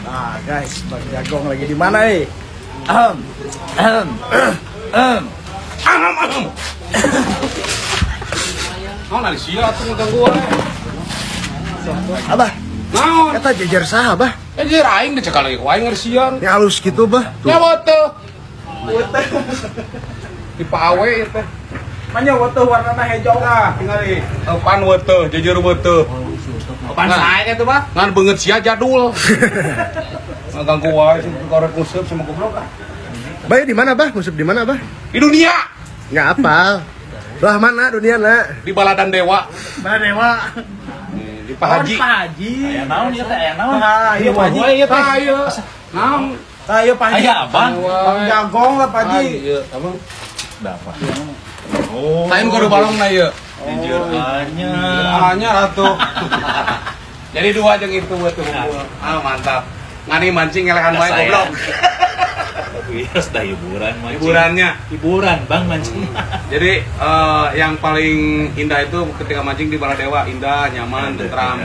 Nah guys, Bang Jagong lagi di mana eh? Ahem. Ahem. Ahem. Ahem ahem. Naon ari sia atuh ngaganggu wae. Abah. Naon? Eta jejer saha, Bah? Jejer aing dicekal lagi ku aing ngersian. Ini halus gitu, Bah. Ya weteuh. Di pawe ieu teh. Manya weteuh warnana hejo. Nah, tingali. Pan weteuh, jejer weteuh. Pan sae teh, Bah. Ngan beungeut sia jadul. Ngaganggu wae sih korek nguseup sama goblok ah. Bah, di mana, Bah? Nguseup di mana, Bah? Di dunia. Enggak apal. Lah mana dunia na? Di Baladan Dewa. Baladan Dewa. Di Pak Haji. Pak Haji. Aya naon ieu teh? Aya naon? Tah, ieu Pak Haji. Ieu teh. Tah ieu. Naon? Tah ieu Pak Haji. Aya abang. Bang Jagong lah Pak Haji. Ieu, abang. Da apa? Oh. Lain kudu balongna ieu. Jejer anyar. Anyar atuh. Jadi dua jeung itu buat tuh. Ah, mantap. Ngani mancing ngelehan wae goblok. Iya, sudah hiburan mancing. Hiburannya. Hiburan, Bang, mancing. Jadi yang paling indah itu ketika mancing di Baladewa, indah, nyaman, tentram.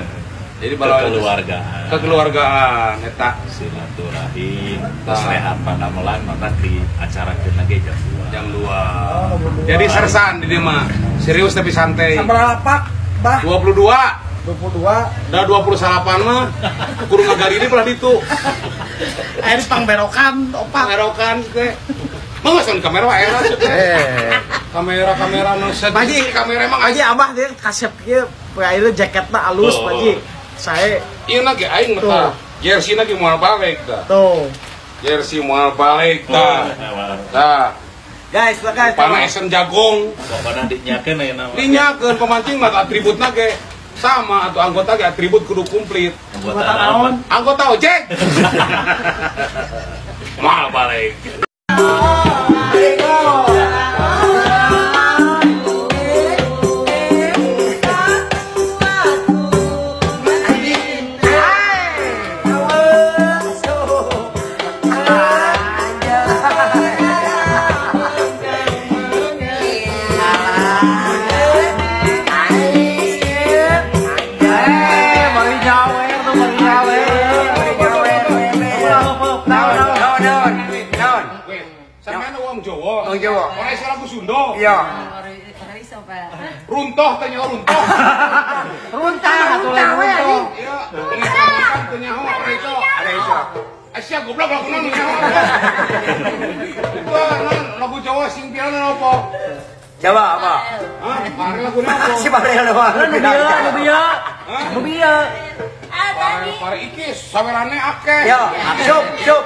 Jadi kekeluargaan. Kekeluargaan eta silaturahim, terus rehat padamelan maka di acara lagi jam 2. Jam 2. Jadi sersan di dieu mah. Serius tapi santai. Sabaraha lapak, Bah? 22. 22. Da 28 mah kudu ngagaridi belah ditu. Air pangberokan, opak. Pangberokan teh. Mah geus kamera wae era teh. Kamera-kamera nu Pak Haji, kamera emang Pak Haji abah teh kasep kieu, ayeuna jaketna alus Pak Haji. Sae. Ieu na ge aing mah tah. Jersey na ge moal balik tah. Tuh. Jersey moal balik tah. Tah. Guys, guys. Pana esen jagong. Pokona dinyakeun ayeuna mah. Dinyakeun pemancing mah atributna ge sama atau anggota ge atribut kudu komplit. Anggota naon? Anggota ojek. Moal balik. Jawa. Ora iso lagu Sunda. Iya. Ora iso, Pak. Runtuh teh nyaho runtuh. Runtah atuh runtuh. Iya, runtah teh nyaho ora iso. Ora iso. Asia goblok lagu naon nyaho. Wah, non lagu Jawa sing pirang apa? Jawa apa? Hah? Pare lagu apa? Si pare lagu. Nu bieu, nu bieu. Nu bieu. Pare iki sawerane akeh. Yo, sup, sup.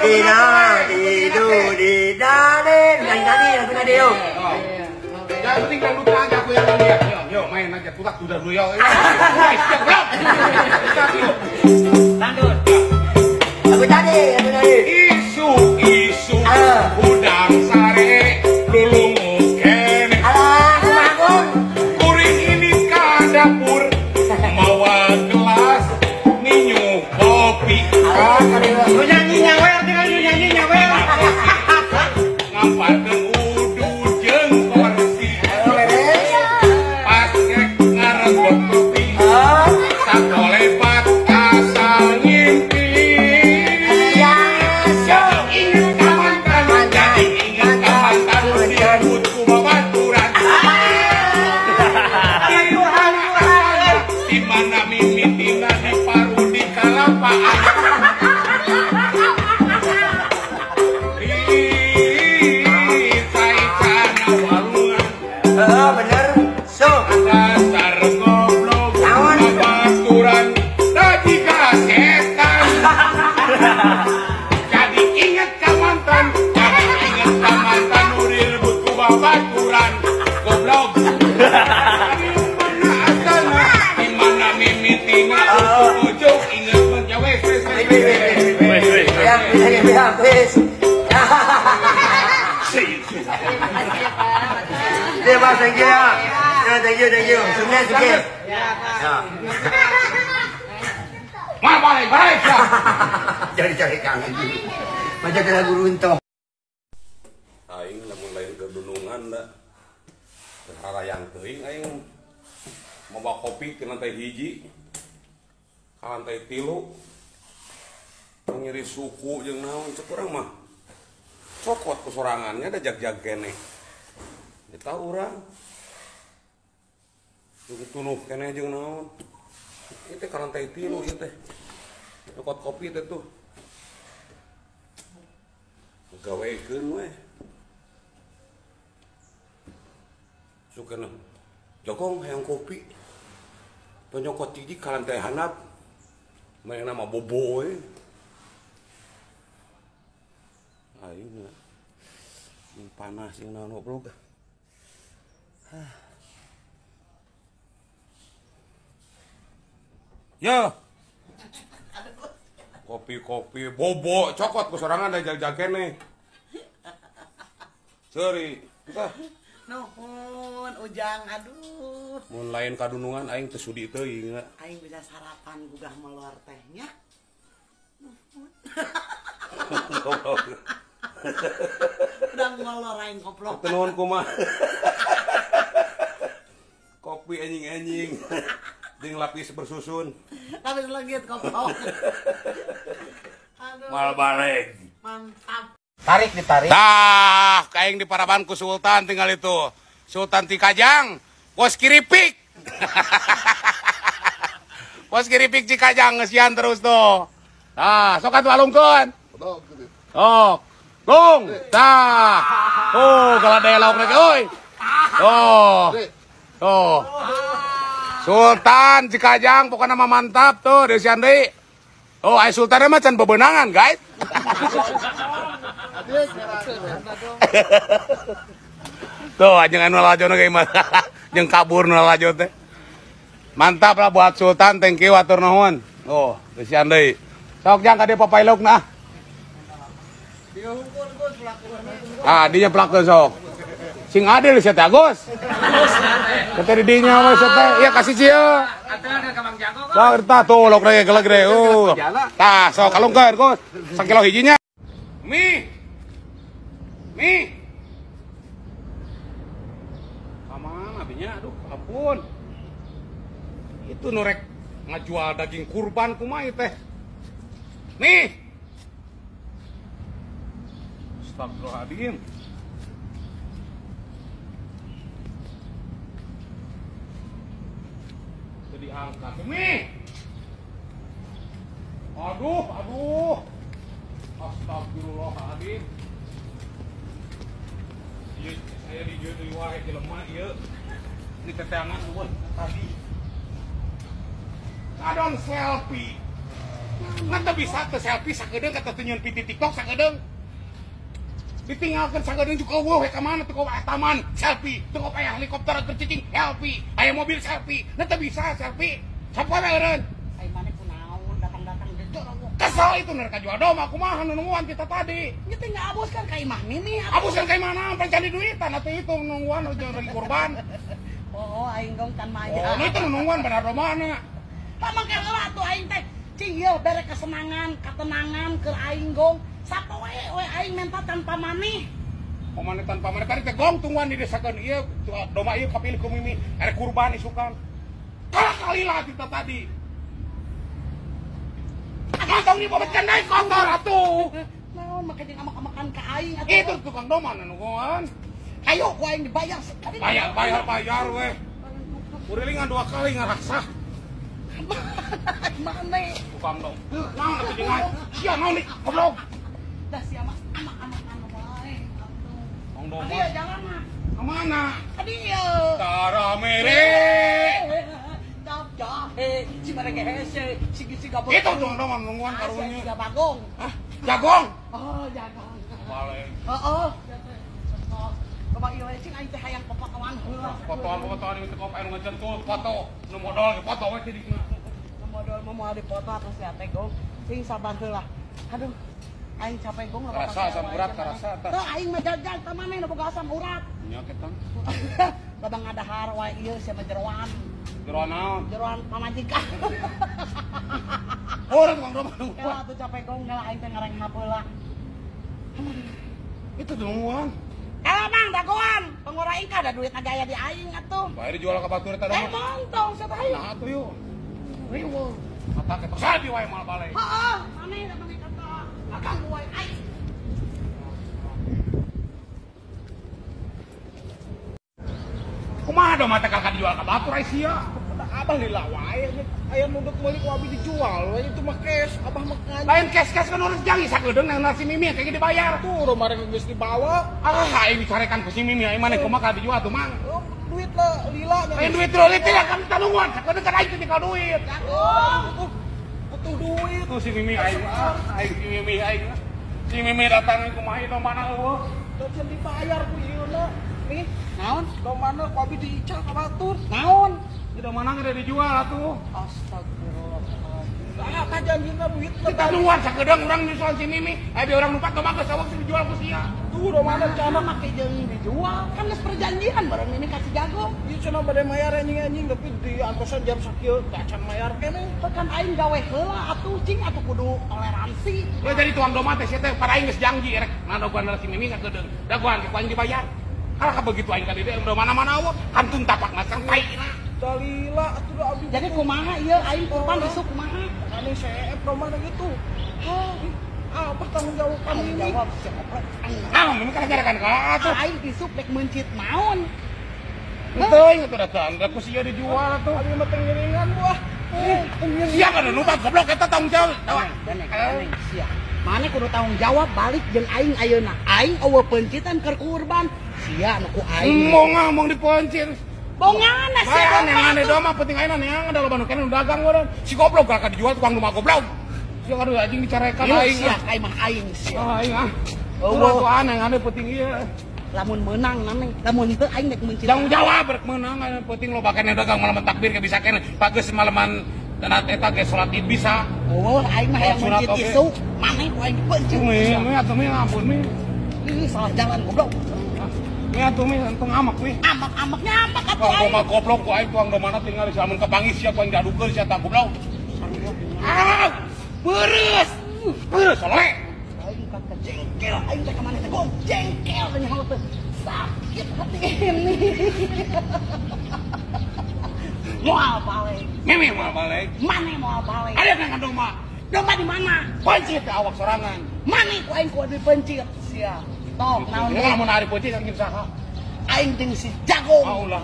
Dina, di, du, di, da, de. Nyanyi tadi, lagu tadi yuk. Yang penting dangdut aja aku yang ini. Yo, yo, main aja tutak duda dulu yo. Dangdut. Lagu tadi, lagu tadi. Isu, isu, udang sare, lulungu kene. Alah, kumaha? Kuring ini ka dapur, mawa gelas, ninyu kopi. Lu nyanyi nyawer, tinggal lu nyanyi nyawer. Ngamparkeun udu jeung kursi. Pas rek ngarebut kopi. Sakolepat asal ngimpi. Jadi inget ka mantan, jadi inget ka mantan, direbut ku babaturan. Di mana mimitina di paru di kalapaan. Bener. So, dasar goblok, babaturan, tadi kasetan. Jadi inget ka mantan, jadi inget ka mantan, nu direbut ku babaturan, goblok. Di mana asana, di mana mimitina, ujung-ujung inget mah ya wes wes wes. Ya, ya, wes. Ya, Pak, thank you ya. Ya, thank you, thank you. Sukses, sukses. Ya. Mal balik, balik ya. Jadi cari kangen. Macam lagu runtuh. Aing lamun lain ke dunungan da. Harayang teuing aing mawa kopi ke lantai hiji. Ka lantai 3. Nyeri suku jeung naon cek urang mah. Cokot ku sorangannya da jag-jag keneh. Eta urang. Jeung tunuh keneh jeung naon. Ieu teh ka lantai 3 ieu teh. Nyokot kopi teh tuh. Gawekeun we. Sukana jogong hayang kopi. Penyokot hiji ka lantai handap. Manehna mah bobo we. Ayeuna jeung panas jeung naon goblok. Ya. Kopi-kopi bobo cokot ku sorangan da jag-jag keneh. Seuri, entah. Nuhun Ujang, aduh. Mun lain kadunungan aing teu sudi teuing. Aing bisa sarapan gugah melor teh nya. Nuhun. Udah molor aing goblok. Nuhun kumaha. Kopi anjing-anjing. Jeung lapis bersusun. Lapis legit goblok. Aduh. Mal balik. Mantap. Tarik ditarik. Tah, kaing di paraban ku Sultan tinggal itu. Sultan Cikajang, bos kiripik. Bos kiripik Cikajang ngesian terus tuh. Tah, sok atuh alungkeun. Oh. Gong. Tah. Oh, galadai lauk lagi euy. Oh. Oh. Sultan Cikajang pokoknya mah mantap tuh deusian deui. Oh, ai Sultan mah can bebenangan, guys. Tuh, jangan nolajo ge mah. Jeung kabur nolajo teh. Mantap lah buat Sultan, thank you atur nuhun. Oh, deusian deui. Sok jang ka dieu papailokna. Ah, dinya pelakeun sok. Sing adil sia teh Agus. Kata di dinya we sia teh. Ieu kasih cia. Sok tah tuh lok rege geleg re. Oh. Tah sok kalungkeun Gus. Sakilo hijinya. Mi. Mi. Kamana abinya? Aduh, ampun. Itu nu rek ngajual daging kurban kumaha teh. Nih. Astagfirullahaladzim. Jadi angkat Mi. Aduh, aduh. Astagfirullahaladzim. Ieu saya di dieu deui wae jelema ieu. Ini teteangan eueuh tadi. Ngadon selfie. Ngan teu bisa teu selfie sakedeung kata teu nyieun piti TikTok sakedeung. Ditinggalkan sakedeung juga eueuh we ka mana teu aya taman selfie, teu aya helikopter keur cicing selfie, aya mobil selfie. Ngan teu bisa selfie. Sapoe we eureun. Ai maneh kunaon datang-datang jejor eueuh. Kesel itu nerka jual domba kumaha nu nungguan kita tadi. Nya teh nya abus kan ka imah mimi. Abus kan ka imah naon pan duitan atuh itu nungguan jeung lagi kurban. Oh, aing gong can maya. Oh, itu nungguan benar domana. Pamangke heula atuh aing teh. Cing ieu bere kesenangan, ketenangan keur aing gong. Sapoe we aing menta tanpa maneh. Pamane tanpa maneh tadi teh gong tungguan di desakeun ieu domba ieu kapilih ku mimi arek kurban isukan. Kalah kali lah kita tadi. Ngantong ni bobet naik kotor atuh. Naon make jeung amak-amakan ka aing atuh. Itu tukang domba nungguan. Ayo ku aing dibayar. Bayar bayar bayar we. Kurilingan 2 kali ngarasa. Mana? Tukang dong. Naon atuh jeung aing? Sia naon nih goblok. Dah sia mah amak-amakan wae atuh. Tukang domba. Iya jalan mah. Ka mana? Ka dieu. Taramere. Jahe, si mereka hese, si si gabung. Itu dong dong nungguan karunya. Si bagong. Hah? Jagong. Oh, jagong. Balik. Heeh. Coba ieu cing aing teh hayang popotoan heula. Potoan-potoan ieu teh kop anu ngejentul foto, nu modal ge foto we teh dikna. Nu modal mah moal dipoto atuh sia teh gong. Cing sabar heula. Aduh. Aing capek gong loba Rasa asam urat karasa tah. Teu aing mah jajan ka maneh nu boga asam urat. Nya ketang. Loba ngadahar wae ieu sia mah jeroan. Jeroan naon? Jeroan pamajikan. Orang tukang domba nungguan. Ya atuh capek gong heula aing teh ngareng heula. Itu nungguan. Kalau mang dagoan, pengora aing kada duit agaya di aing atuh. Bae dijual ka batur eta domba. Eh montong sia teh. Nah atuh yuk. Riweuh. Mata ketok sabi wae moal balik. Heeh, maneh da maneh kata. Akang wae aing. Kumaha domba teh kakak dijual ka batur ai sia. Abah lila wae aya nunduk meuli ku abi dijual we itu mah cash, abah mah kan. Lain cash-cash kan urus jangi sakedeung nang nasi mimi kayak dibayar. Tuh domba geus dibawa. Ah, aing dicarekan ku si mimi aing maneh kumaha dijual tuh mang. Oh, duit lah lila nya. Lain duit lila teh kan tanungan sakedeung kan aing teh tinggal duit. Butuh duit. Tuh si mimi aing, aing si mimi aing. Si mimi datang kumaha domba eueuh. Teu dibayar ku ieu na. Nih, naon? Domana ku abi diical ka batur. Naon? Tidak mana nggak dijual atuh. Astagfirullahaladzim. Apa janjina duit? Kita nuan sakedeung urang nyusulan si Mimi. Abi orang lupa domba geus sawak dijual ku sia. Tuh domana cenah make jeung dijual. Kan geus perjanjian bareng Mimi kasih jago. Ieu cenah bade mayar anjing-anjing tapi di antosan jam sakieu teh acan mayar keneh. Kan aing gawe heula atuh cing atuh kudu toleransi. Ya jadi tuang domba teh sia teh para aing geus janji rek nadagoan si Mimi sakedeung. Dagoan ku aing dibayar. Kalah begitu aing ka dieu udah mana-mana eueuh kantun tapak masang tai na. Dalila atuh abi. Jadi kumaha ieu aing kurban isuk kumaha? Ane seep domba gitu. Hah, apa tanggung jawab tanggung jawab si goblok. Ah, mimi kan ajaran ka atuh. Aing isuk rek meuncit naon? Teuing atuh datang, da ku sia dijual atuh. Abi mah teu ngiringan buah. Sia kan nu goblok eta tanggung jawab. Daneng sia. Mane kudu tanggung jawab balik jeung aing ayeuna. Aing eueuh peuncitan keur kurban. Sia nu ku aing. Mong dipencit. Bongana sih aneh domba penting aing neangan da loba nu keneh nu dagang urang. Si goblok gak dijual tukang domba goblok. Sia aduh anjing dicarekan aing. Sia aing mah aing sia. Aing ah. Eueuh tuh aneh penting ieu. Lamun meunang naneng, lamun teu aing rek meuncit. Tanggung jawab rek meunang aing penting loba keneh dagang malaman takbir ke bisa keneh. Pageus malaman dan eta ge salat Id bisa. Eueuh aing mah hayang meuncit isuk, maneh ku aing dipeuncit. Mi atuh mi ampun mi. Ih salah jalan goblok. Mi atuh mi untung amak mi. Amak-amaknya amak atuh aing. Domba goblok ku aing tuang domana tinggal di lamun kapanggih sia ku aing diadukeun sia tah goblok. Ah, beureus. Beureus soleh. Aing ka jengkel aing teh ka maneh teh gong jengkel nyaho teh. Sakit hati ini. Moal balik. Mimi moal balik. Maneh moal balik. Ada nang domba. Domba di mana? Pencit awak sorangan. Maneh ku aing ku dipencit sia. Tok, naon deui? Lamun ari peuncit jeung saha? Aing jeung si Jago. Ah ulah.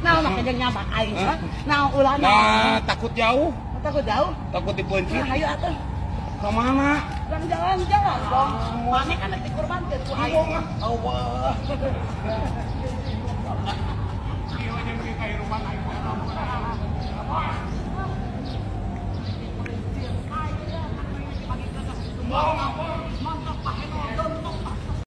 Naon make jeung nyabak aing? Naon ulah? Nah, takut jauh. Takut jauh? Takut dipencit. Nah, hayu atuh. Ka mana? Urang jalan-jalan dong. Mane kan rek dikurbankeun ku aing. Allah. Ieu jeung kahirupan aing.